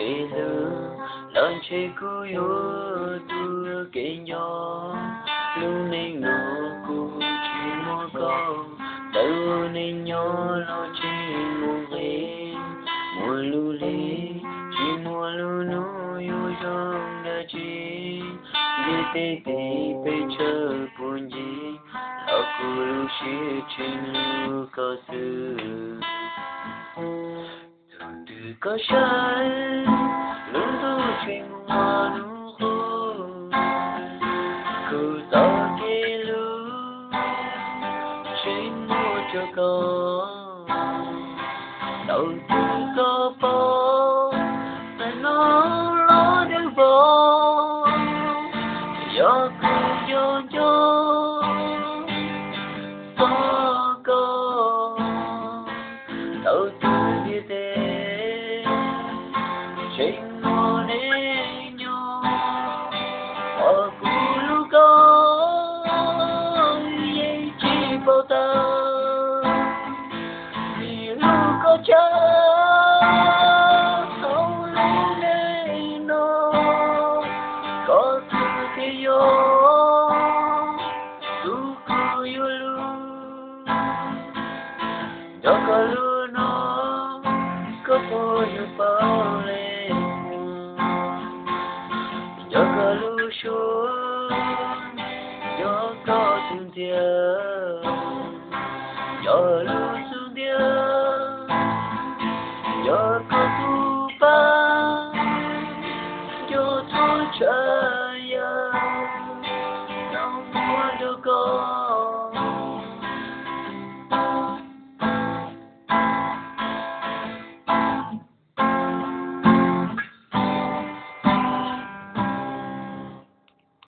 Kev hlub los ntshe kuv yuav tuag kev nco, lub neej no kuv tsis muaj koj, ntawm lub neej nyob los tsis muaj nqis, muaj lub hli tsis muaj lub hnub yuav zoo dab tsi, ntiaj teb tim peb tshawb puag ncig, los kuv lub siab tseem hlub koj xwb. Thaum twg koj saib lub ntuj tseem muaj hnub qub, kuv txoj kev hlub tseem muaj rau koj. Thaum twg koj pom ntawm no los dawb vog, yog kuv nco nco txog koj. Thaum twg ntiaj teb tseem muaj neeg nyob, hos kuv hlub koj yeej tsis paub tag, vim hlub koj tshaj hauv lub neej no, koj xwb thiaj yog tus kuv yuav hlub. Nco koj lub no, koj puas yuav paub li? Nco koj lub suab, nco koj tus ntxiag, nco lub xub ntiag, nco koj tus pab, nco txhua tsav yam uas muaj rau koj.